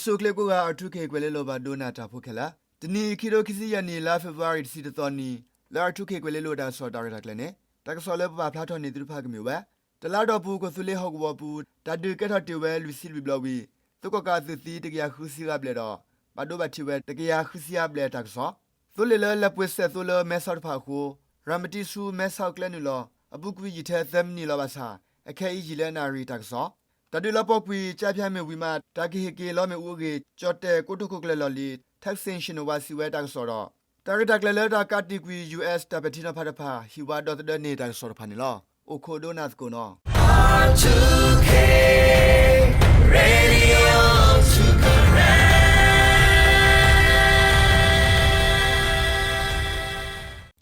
ဆူၣ်ချ့ကိးဂၤ R two K ကွဲၤလ့လိၤဘၣ်ဒိကနၣ်တၢ်ဖိခဲလၢာ်, တနံၤအံၤ ခံထိခံဆံယဲၢ်နံၣ် လါ February တဆံတသီနံၤ လၢ R two K ကွဲၤလ့လိၤတၢ်ကစီၣ်တၢ်ရဲၣ်တၢ်ကျဲၤန့ၣ် တၢ်ကစီၣ်လၢပပာ်ဖျါထီၣ်န့ၢ်သုတဖၣ်ကမ့ၢ်ဝဲ တလါအတီၢ်ပူၤ ကီၢ်သူလ့ၤဟီၣ်ကဝီၤပူၤ တၢ်ဒုးကဲထီၣ်တ့ၢ်ဝဲလွံၢ်ဆံလွံၢ်ဘျီဝံၤ သုးကီၣ်ကးအသုးသံတကယၤဃုဆံဂၤဘျဲၣ်ဒီး ဘၣ်ဒိဘၣ်ထံးဝဲတကယၤဃုဆံဂၤဘျဲၣ်တၢ်ကစီၣ်, သိလ့ၣ်လၢလဲၤပှ့ၤစဲးသိလၢမဲဆီးတဖၣ်အဃိ ရၤမတံဆူမဲဆီးကျဲနုာ်လီၤ အပူၤကွံာ်ယံာ်ထဲသၢမံးနံးလီၤဘၣ်ဆၣ် အခဲအံၤယံာ်လၢနၣ်ရံၣ်တၢ်ကစီၣ်, တၢ်ဒုးလီၤပှီၢ်ကွံာ် ကၠါဖၠါမ့ၢ်ဝံၤမး တၢ်ကဟ့ၣ်က့ၤလီမ့ၣ်အူအဂ့ၢ် ကၠီၣ်တဲၣ်ကိတိာ်ခိၣ်ကျၢၢ်လီၢ်လံၤ Thaksin Shinawatra စံးဝဲတၢ်ကစီၣ်ဒီး တၢ်ရဲၣ်တၢ်ကျဲၤလၢတၢ်ကးတံာ်ကွံာ် U S တၢ်ပဲာ်ထံနီၤဖးတဖၣ် ဟံၣ်ဝါဒီသဒၢန့ၢ်တၢ်ကစီၣ်တဖၣ်န့ၣ်လီၤ. အိၣ်ခိးဒိနၢ်သကိးနီၤ R two K Radio to Karen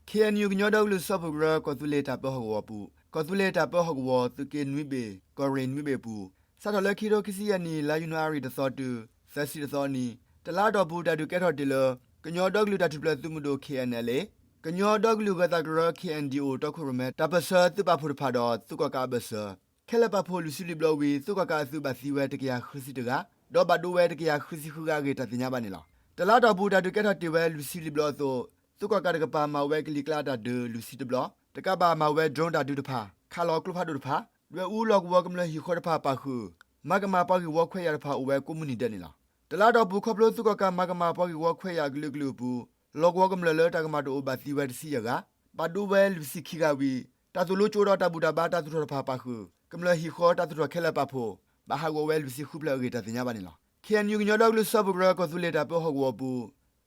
K N U ကညီဒီကလုာ်စၢဖှိၣ်ကရၢ ကီၢ်သူလ့ၤတၢ်ပၢဟီၣ်ကဝီၤပူၤ ကီၢ်သူလ့ၤတၢ်ပၢဟီၣ်ကဝီၤ သုးက့နွံဘ့ၣ် ကီၢ်ရ့ၣ်နွံဘ့ၣ်အပူၤ စးထီၣ်လၢခံထိခံဆံယဲၢ်နံၣ် လါယနူၤအါရံၤတသီတုၤ သၢဆံတသီနံၤ တလါအတီၢ်ပူၤ တၢ်ဒုးကဲထီၣ်တ့ၢ်လၢ ကညီဒီကလုာ်တၢ်ထူၣ်ဖျဲးသုးမုၢ်ဒိၣ် K N L A, ကညီဒီကလုာ်ဂၢၤသးကရၢ K N D O တီခိၣ်ရိၣ်မဲ တၢ်ပၢၢ်ဆၢသုးပာ်ဖှိၣ်တဖၣ်ဒီး သုးကီၣ်ကးအဘၢၣ်စၢၤ ခဲလၢာ်ပာ်ဖှိၣ်လွံၢ်ဆံလွံၢ်ဘျီဝံၤ သုးကီၣ်ကးအသုးဘၣ်သံဝဲတကယၤဃုဆံတဂၤ ဒီးဘၣ်ဒိဝဲတကယၤဃုဆံဃုဂၤအဂ့ၢ် တၢ်သ့ၣ်ညါဘၣ်န့ၣ်လီၤ. တလါအတီၢ်ပူၤ တၢ်ဒုးကဲထီၣ်တ့ၢ်ဝဲလွံၢ်ဆံလွံၢ်ဘျီအသိး သုးကီၣ်ကးတကပၤမၤဝဲကလံၤကျါတၢ်ဒုးလွံၢ်ဆံတဘျီ, တကးဘၣ်မၤဝဲ drone တၢ်ဒုးတဖၣ်, ခးလီၤကျိဖးဒိၣ်တဖၣ်, ဒွဲၣ်အူလီၢ်ကဝီၤကမျၢၢ်ဟံၣ်ဃီတဖၣ်ပာ်ဃုာ်, မၤကမၣ်ပှၤဂ့ၢ်ဝီခွဲးယာ်တဖၣ်အိၣ်ဝဲကိးမုၢ်နံၤဒဲးန့ၣ်လီၤ. တလါအတီၢ်ပူၤ ခီဖျိသုးကီၣ်ကးမၤကမၣ်ပှၤဂ့ၢ်ဝီခွဲးယာ်အကလုာ်ကလုာ်အပူၤ လီၢ်ကဝီၤကမျၢၢ်လၢတၢ်ကမၣ်တအိၣ်ဘၣ်သံဝဲတဆံယဲၢ်ဂၤ, ဘၣ်ဒိဝဲလွံၢ်ဆံခံဂၤဝံၤ တၢ်သိၣ်လိကၠိဒီးတၢ်ဘူၣ်တၢ်ဘါတၢ်သူၣ်ထီၣ်တဖၣ်ပာ်ဃုာ် ကမျၢၢ်ဟံၣ်ဃီတၢ်သူၣ်ထီၣ်ခဲလၢာ်ပာ်ဖှိၣ် ဘၣ်ဟးဂီၤဝဲလွံၢ်ဆံဃုဖျၢၣ်အဂ့ၢ် တၢ်သ့ၣ်ညါဘၣ်န့ၣ်လီၤ. K N U ကညီဒီကလုာ်စၢဖှိၣ်ကရၢ ကီၢ်သူလ့ၤတၢ်ပၢဟီၣ်ကဝီၤအပူၤ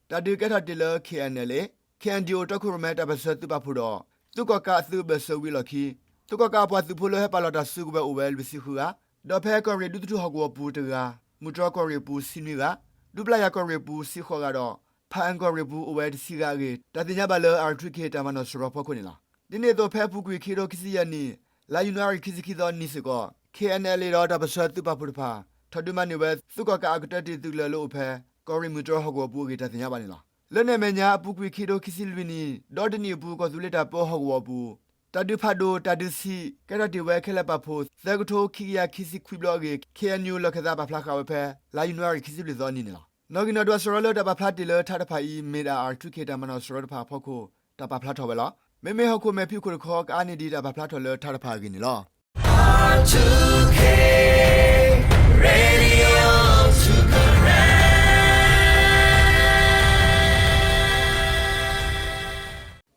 တၢ်ဒုးကဲထီၣ်တ့ၢ်လၢ K N L A, K N D O တီခိၣ်ရိၣ်မဲတၢ်ပၢၢ်ဆၢသုးပာ်ဖှိၣ်ဒီး သုးကီၣ်ကးအသုးအဘၢၣ်စၢၤဝံၤအလီၢ်ခံ သုးကီၣ်ကးအပှၤသုးဖိလၢဟဲပာ်လီၤတၢ်စုကဝဲၤအိၣ်ဝဲလွံၢ်ဆံဃုဂၤ, ဒီးဖဲကီၢ်ရ့ၣ်ဒူသထူၣ်ဟီၣ်ကဝီၤပူၤတဂၤ, မုၢ်တြီၢ်ကီၢ်ရ့ၣ်ပူၤဆံနွံဂၤ, ဒူပျၢ်ယၤကီၢ်ရ့ၣ်ပူၤတဆံဃိးဂၤဒီး ဖၣ်အၣ်ကီၢ်ရ့ၣ်ပူၤအိၣ်ဝဲတဆံဂၤအဂ့ၢ် တၢ်သ့ၣ်ညါဘၣ်လၢ R two K တၢ်မၤနီၣ်စရီဖီခိၣ်န့ၣ်လီၤ. ဒ်န့ၣ်အသိး ဖဲအပူၤကွံာ်ခံထိခံဆံယဲၢ်နံၣ် လါယနူၤအါရံၤခံဆံခံသီနံၤစ့ၢ်ကီး K N L A ဒီးတၢ်ပၢၢ်ဆၢသုးပာ်ဖှိၣ်တဖၣ် ထီၣ်ဒုးမၤန့ၢ်ဝဲ သုးကီၣ်ကးအကတၢၢ်တ့ၢ်သုးကလၢၤလၢအိၣ်ဖဲ ကီၢ်ရ့ၣ်မုၢ်တြီၢ်ဟီၣ်ကဝီၤပူၤအဂ့ၢ် တၢ်သ့ၣ်ညါဘၣ်န့ၣ်လီၤ. လၢန့ၣ်အမဲာ်ညါ အပူၤကွံာ်ခံထိခံဆံလွံၢ်နံၣ် ဒီတနံၣ်အပူၤ ကီၢ်သူလ့ၤတၢ်ပၢဟီၣ်ကဝီၤအပူၤ တၢ်ဒုးဖးဒိၣ် တၢ်ဒုးဆံး ကဲထီၣ်တ့ၢ်ဝဲခဲလၢာ်ပာ်ဖှိၣ် သၢကထိခံကယၤခံဆံခွံဘျီအဂ့ၢ် K N U လီၢ်ခၢၣ်သးပာ်ဖျါဃာ်ဝဲဖဲ လါယနူၤအါရံၤခံဆံလွံၢ်သီနံၤန့ၣ်လီၤ. နီၣ်ဂံၢ်နီၣ်ဒွးစရီလၢတၢ်ပာ်ဖျါတ့ၢ်လၢထါတဖၣ်အံၤ မ့ၢ်ဒၣ် R two K တၢ်မၤနီၣ်စရီတဖၣ်အဖီခိၣ် တၢ်ပာ်ဖျါထီၣ်ဝဲလီၤ. မ့မ့ၢ်ဟီၣ်ခိၣ်မဲာ်ဖံးခိၣ်တခီ ကအါန့ၢ်ဒံးတၢ်ပာ်ဖျါထီၣ်လၢထါတဖၣ်အဂ့ၢ်န့ၣ်လီၤ.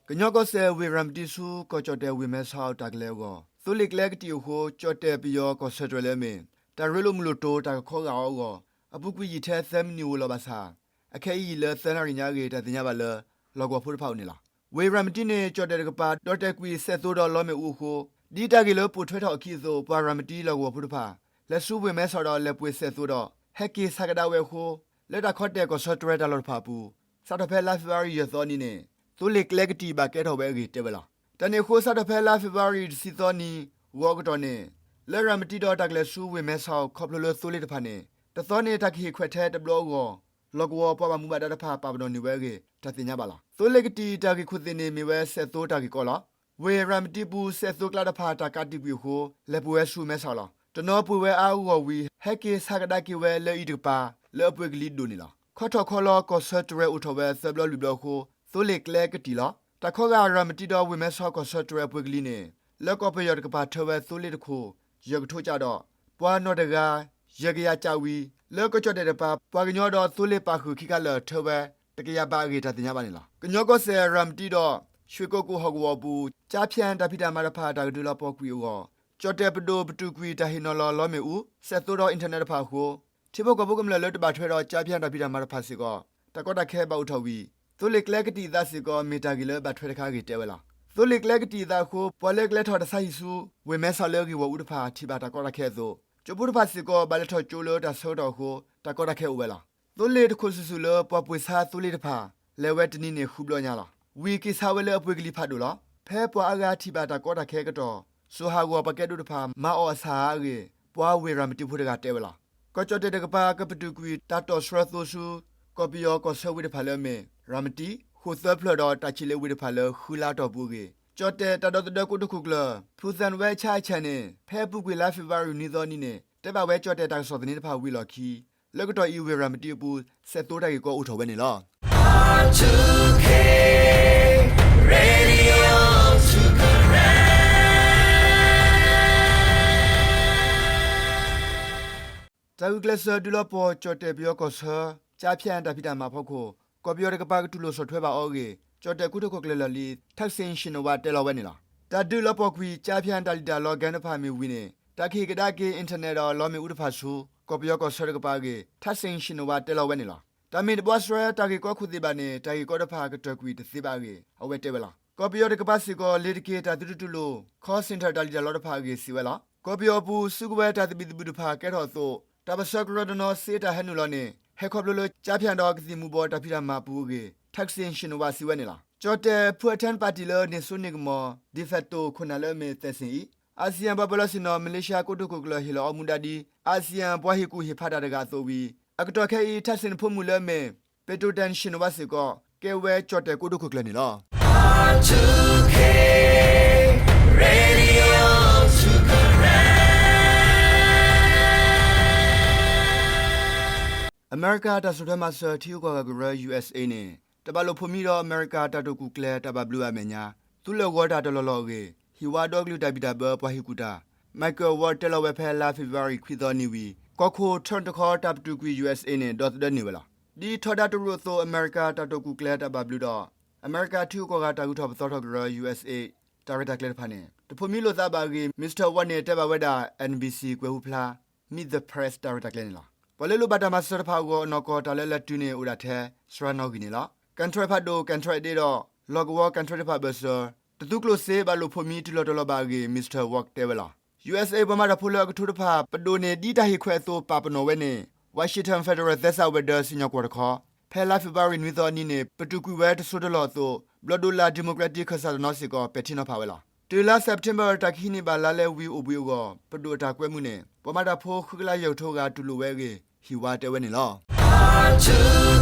ကညီကီၢ်စဲၣ် ဝ့ၢ်ရၤမတံဆူ ကီၢ်ကၠီၣ်တဲၣ်ဝ့ၢ်မဲဆီးတၢ်ကလဲၤအဂီၢ် သိလ့ၣ်ကျဲကတံာ်အဃိ ကၠီၣ်တဲၣ်ပယီၤကီၢ်ဆၢတြဲၤလၢအမ့ၢ် တၢ်ရ့လိာ်မုာ်လိာ်တိၤတၢ်ကခီဂာ်အီၤအဂီၢ် အပူၤကွံာ်ယံာ်ထဲသၢမံးနံးအိၣ်လီၤဘၣ်ဆၣ် အခဲအံၤယံာ်လၢသၢနၣ်ရံၣ်ညါအဂ့ၢ် တၢ်သ့ၣ်ညါဘၣ်လၢ လီၢ်ကဝီၤဖိတဖၣ်အအိၣ်န့ၣ်လီၤ. ဝ့ၢ်ရၤမတံန့ၣ် ကၠီၣ်တဲၣ်တကပၤ ဒီၣ်တဲာ်ကွံာ်စဲးသိဒီးလီမ့ၣ်အူအဃိ ဒ်တၢ်ဂ့ၢ်လၢပိာ်ထွဲထီၣ်အခံအသိး ပှၤရၤမတံလီၢ်ကဝီၤဖိတဖၣ် လဲၤဆူဝ့ၢ်မဲဆီးဒီးလဲၤပှ့ၤစဲးသိဒီး ဟဲက့ၤဆါကဒါဝဲအဃိ လၢတၢ်ခီတဲာ်ကီၢ်ဆၢတြဲၤတၢ်လီၢ်တဖၣ်အပူၤ စးထီၣ်ဖဲလါဖ့ၤဘြူၤအါရံၤယဲၢ်သီနံၤန့ၣ် သိလ့ၣ်ကျဲကတံာ်ဘၣ်ကဲထီၣ်ဝဲအဂ့ၢ်တဲဝဲလီၤ. တၢ်န့ၣ်အဃိ စးထီၣ်ဖဲလါဖ့ၤဘြူၤအါရံၤတဆံသီနံၤ ဂီၤအကတီၢ်န့ၣ် လၢရၤမတံဒီးတၢ်ကလဲၤဆူဝ့ၢ်မဲဆီးခီဖျိလၢသိလ့ၣ်တဖၣ်န့ၣ် တသီန့ၣ် တၢ်ကဟ့ၣ်ခွဲးထဲတဘျီအဂီၢ် လီၢ်ကဝီၤပှၤဘၣ်မူဘၣ်ဒါတဖၣ် ပာ်ပနီၣ်န့ၢ်ဝဲအဂ့ၢ် တၢ်သ့ၣ်ညါဘၣ်လီၤ. သိလ့ၣ်ကတံာ်တၢ်ဂ့ၢ်ခိၣ်သ့ၣ်န့ၣ် မ့ၢ်ဝဲစဲးသိတၢ်ဂ့ၢ်ကီလီၤ. ဝ့ၢ်ရၤမတံပူၤ စဲးသိကျါတဖၣ်တၢ်ကးတံာ်ကွံာ်အဃိ လဲၤပှ့ၤဝဲဆူမဲဆီးလီၤ. တနီၤပှ့ၤဝဲအါအဂီၢ်ဝံၤ ဟဲက့ၤဆါကဒါက့ၤဝဲလၢအံၤတကပၤ လၢအပှ့ၤကလံၤဒိၣ်န့ၣ်လီၤ. ခီထီၣ်ခီလီၤကီၢ်ဆၢတြဲၤအိၣ်ထီၣ်ဝဲသၢဘျီလွံၢ်ဘျီအဃိ သိလ့ၣ်ကျဲကတံာ်လီၤ. တၢ်ခီဂာ်ရၤမတံဒီးဝ့ၢ်မဲဆီးကီၢ်ဆၢတြဲၤအပှ့ၤကလံၤန့ၣ် လၢကီၢ်ပယီၤတကပၤထၢဝဲသိလ့ၣ်တခိၣ် ယဲၢ်ကထိကၠးဒီး ပှၤနီၢ်တဂၤ ယဲၢ်ကယၤကၠးဝံၤ လၢကီၢ်ကၠီၣ်တဲၣ်တကပၤ ပှၤကညီဒီးသိလ့ၣ်ပာ်ဃုာ်ခံခါလၢာ်ထၢဝဲ တကယၤဘးအဂ့ၢ် တၢ်သ့ၣ်ညါဘၣ်န့ၣ်လီၤ. ကညီကီၢ်စဲၣ်ရၤမတံဒီး ရွှ့ၣ်ကိကိၣ်ဟီၣ်ကဝီၤအပူၤ ကၠါဖၠါတၢ်ဖံးတၢ်မၤတဖၣ် တၢ်ကဒုးလီၤပှီၢ်ကွံာ်အဂီၢ် ကၠီၣ်တဲၣ်ပဒိၣ်ပတုာ်ကွံာ်တၢ်ဟ့ၣ်နီၤလီၤလီမ့ၣ်အူ စဲးသိဒီး internet တဖၣ်အဃိ ထံဖိကီၢ်ဖိကမျၢၢ်လၢတဘၣ်ထွဲဒီး ကၠါဖၠါတၢ်ဖံးတၢ်မၤတဖၣ်စ့ၢ်ကီး တၢ်ကီတၢ်ခဲဘၣ်အိၣ်ထီၣ်ဝံၤ သိလ့ၣ်ကျဲကတံာ်အသးစ့ၢ်ကီး မ့ၢ်တၢ်ဂ့ၢ်လၢဘၣ်ထွဲတခါအဂ့ၢ်တဲဝဲလီၤ. သိလ့ၣ်ကျဲကတံာ်အသးအဃိ ပှၤလၢကလဲၤထီၣ်တၢ်ဆါဟံၣ်ဆူ ဝ့ၢ်မဲဆီးလၢဂ့ၢ်ဂီၢ်အူတဖၣ် ထံၣ်ဘၣ်တၢ်ကီတၢ်ခဲအသိး ကၠိဖိတဖၣ်စ့ၢ်ကီး ဘၣ်လဲၤထီၣ်ကၠိလၢတၢ်ဆၢကတီၢ်အဃိ တၢ်ကီတၢ်ခဲအိၣ်ဝဲလီၤ. သိလ့ၣ်တခိၣ်စုာ်စုာ်လၢပှၤပှ့ၤဆါသိလ့ၣ်တဖၣ် လဲၤဝဲတနံၤန့ၣ်ဃုဘျီညါလီၤ. ဝံၤက့ၤဆါဝဲလၢအပှ့ၤကလံၤဖးဒိၣ်လီၤ. ဖဲပှၤအါဂၤထံၣ်ဘၣ်တၢ်ကီတၢ်ခဲအကတီၢ် စိၤဟးဂီၤပှၤကဲဒိတဖၣ် မၤအီၣ်အဆၣ်အါအဂ့ၢ် ပှၤဝ့ၢ်ရၤမတံဖိတဂၤတဲဝဲလီၤ. ကီၢ်ကၠီၣ်တဲၣ်တကပၤ ကပတုာ်ကွံာ်တၢ်တီၣ်ဆှၢသိဆူ ကီၢ်ပယီၤကီၢ်ဆၢဝ့ၢ်တဖၣ်လၢအမ့ၢ် ရၤမတံ, ဃိၣ်သၢဖျၢၣ်ဒီး တၢ်ဆံးလ့ဝ့ၢ်တဖၣ်လၢဃုလါအတီၢ်ပူၤအဂ့ၢ် ကၠီၣ်တဲၣ်တၢ်ဒီသဒၢကိတိာ်ခိၣ်ကျၢၢ် ဖူသၣ်ဝဲဆါအဆၣ်န့ၣ် ဖဲအပူၤကွံာ်လါဖ့ၤဘြူၤအါရံၤနွံသီနံၤန့ၣ် တဲဘၣ်ဝဲကၠီၣ်တဲၣ်တၢ်ကစီၣ်သန့တဖၣ်ဝံၤအလီၢ်ခံ လၢကတီၢ်အံၤဝ့ၢ်ရၤမတံအပူၤ စဲးသိတၢ်ဂ့ၢ်ကီအိၣ်ထီၣ်ဝဲန့ၣ်လီၤ. တၢ်ဂုာ်ကျဲးစၢးဒုးလီၤပှီၢ်ကၠီၣ်တဲၣ်ပယီၤကီၢ်ဆၢ ကၠါဖၠၣ်တၢ်ဖံးတၢ်မၤအဖီခိၣ် ကီၢ်ပယီၤတကပၤကတူၢ်လိာ်ဆီၣ်ထွဲဘၣ်အီၤအဂ့ၢ် ကၠီၣ်တဲၣ်ကိတိာ်ခိၣ်ကျၢၢ်လၢာ်လံ Thaksin Shinawatra တဲလီၤဝဲန့ၣ်လီၤ. တၢ်ဒုးလီၤပှီၢ်ကွံာ် ကၠါဖၠၣ်တၢ်လံၣ်တၢ်လီ ကဲၣ်တဖၣ်မ့ၢ်ဝံၤန့ၣ် တၢ်ကဟ့ၣ်ကဒါက့ၤ internet ဒီးလီမ့ၣ်အူတဖၣ်ဆူ ကီၢ်ပယီၤကီၢ်ဆၢတကပၤအဂ့ၢ် Thaksin Shinawatra တဲလီၤဝဲန့ၣ်လီၤ. တၢ်မ့ၢ်တဘှါစှဲတၢ်ဂ့ၢ်ကီခိၣ်သ့ၣ်ဘၣ်န့ၣ် တၢ်ဂ့ၢ်ကီတဖၣ်ကတၢၢ်ကွံာ်တသ့ဘၣ်အဂ့ၢ် အဝဲတဲဝဲလီၤ. ကီၢ်ပယီၤတကပၤစ့ၢ်ကီး လ့ၤတက့ၤတၢ်သုတတူၢ်လိာ် call center တၢ်လံၣ်တၢ်လီတဖၣ်အဂ့ၢ်စံးဝဲလီၤ. ကီၢ်ပယီၤအပူၤ စုကဝဲၤတၢ်သဘံၣ်သဘုၣ်တဖၣ်ကဲထီၣ်အသိး တၢ်ပၢၢ်ဆၢကရၢတနီၤစ့တၢ်ဟဲနုာ်လီၤန့ၣ် ဟဲခီဖျိလၢ ကၠါဖၠၣ်ဒီးကသံၣ်မူၤဘှီးတၢ်ဖံးတၢ်မၤအပူၤအဂ့ၢ် Thaksin Shinawatra စံးဝဲန့ၣ်လီၤ. ကၠီၣ်တဲၣ် Phou Thang ပၣ်တံၣ်လၢန့ၢ်စိန့ၢ်ကမီၤ de facto ခိၣ်နၢ်လၢအမ့ၢ် Thaksin အံၤ အၣ်စံၣ်ယၣ်ပှၤပၢၤလီၢ်ဆ့ၣ်နီၤ မလ့ၡါကိတိာ်ခိၣ်ကျၢၢ်ဟ့ၣ်လီၤအီၤမူဒါဒ် အၣ်စံၣ်ယၣ် ပှၤဟ့ၣ်ကူၣ်ဟ့ၣ်ဖးတၢ်တဂၤအသိးဝံၤ အကတီၢ်ခဲအံၤ Thaksin ဖိမုၣ်လၢအမ့ၢ် Phouthang Shinawatra စ့ၢ်ကီး ကဲဝဲကၠီၣ်တဲၣ်ကိတိာ်ခိၣ်ကျၢၢ်န့ၣ်လီၤ. အမဲရကၤတၢ်ဆီၣ်ထွဲမၤစၢၤထံဂုၤကီၢ်ဂၤကရၢ ယူအ့ၣ်အ့ၣ် န့ၣ် တဘၣ်လိာ်ဖိးမံဒီးအမဲရကၤတၢ်တိာ်ကူၣ်ကျဲၤတၢ်ဘၣ်ဘျုးဘၣ်မဲာ်ညါ သုးလၢာ်ဂီၤတၢ်တလီၢ်လီၢ်အဂ့ၢ် ဟံၣ်ဝါဒီကလုာ်တၢ်ဘံၣ်တၢ်ဘၢပှၤဟ့ၣ်ကူၣ်တၢ် Michael Ward တဲလီၤဝဲဖဲလါဖ့ၤဘြူၤအါရံၤခွံသီနံၤဝံၤ ကီၢ်ခိၣ် Trump တခီတၢ်ပတုာ်ကွံာ် ယူအ့ၣ်အ့ၣ် န့ၣ် ဒီသဒၢန့ၢ်ဝဲလီၤ. ဒ်ထီဒါတရူးအသိး အမဲရကၤတၢ်တိာ်ကူၣ်ကျဲၤတၢ်ဘၣ်ဘျုးဒီး အမဲရကၤထံဂုၤကီၢ်ဂၤတၢ်ဂုၤထီၣ်ပသီထီၣ်ကရၢ ယူအ့ၣ်အ့ၣ် တၢ်ရဲၣ်တၢ်ကျဲၤတဖၣ်န့ၣ် တဖိးမံလိာ်သးဘၣ်အဂ့ၢ် Mister Ward န့ၣ် တဲဘၣ်ဝဲဒၣ် NBC ကွဲၤဟူဖျါ Meet the Press တၢ်ရဲၣ်တၢ်ကျဲၤန့ၣ်လီၤ. ပှၤလၢလိၣ်ဘၣ်တၢ်မၤစၢၤတဖၣ်အဂီၢ် အနီၢ်ကီၢ်တၢ်လၢလဲၤတုၤန့ၣ်အိၣ်ဒၣ်ထဲ စှၤနီၣ်ဂံၢ်န့ၣ်လီၤ. Contract ဖးဒိၣ် contract ဒ့ဒီး လီၢ်ကဝီၤ contract တဖၣ်အဘၢၣ်စၢၤ တသူကျိၣ်စ့ဘၣ်လိာ်ဖိးမံတုၤလီၤတီၤလီၤဘၣ်အဂ့ၢ် Mister Ward တဲဝဲလီၤ. ယူအ့ၣ်အ့ၣ် ပှၤမၤတၢ်ဖိလၢအကထိတဖၣ် ပဒိၣ်န့ၢ်ဒ်တၢ်ဟ့ၣ်ခွဲးအသိးပာ်ပနီၣ်ဝဲန့ၣ် Washington Federal သဲစးဝဲၤဒၢးစံၣ်ညီၣ်ကွီၢ်တခီ ဖဲလါဖ့ၤဘြူၤအါရံၤနွံသီအနံၤန့ၣ် ပတုာ်ကွံာ်ဝဲတစိၢ်တလီၢ်အသိး ဘျီၣ်ဒိၣ်လၣ် Democratic ခၢၣ်စးတနီၤစ့ၢ်ကီး ပဲာ်ထံနီၤဖးဝဲလီၤ. တုၤလါ September တၢ်ခံဟံးန့ၢ်ဘၣ်လါလဲဝံၤအိၣ်ဘှံးအဂီၢ် ပဒိၣ်အတၢ်ကွဲမုာ်န့ၣ် ပှၤမၤတၢ်ဖိဃုကလးယဲၢ်ကထိဂၤတူၢ်လိာ်ဝဲအဂ့ၢ် ဟံၣ်ဝါတဲဝဲန့ၣ်လီၤ.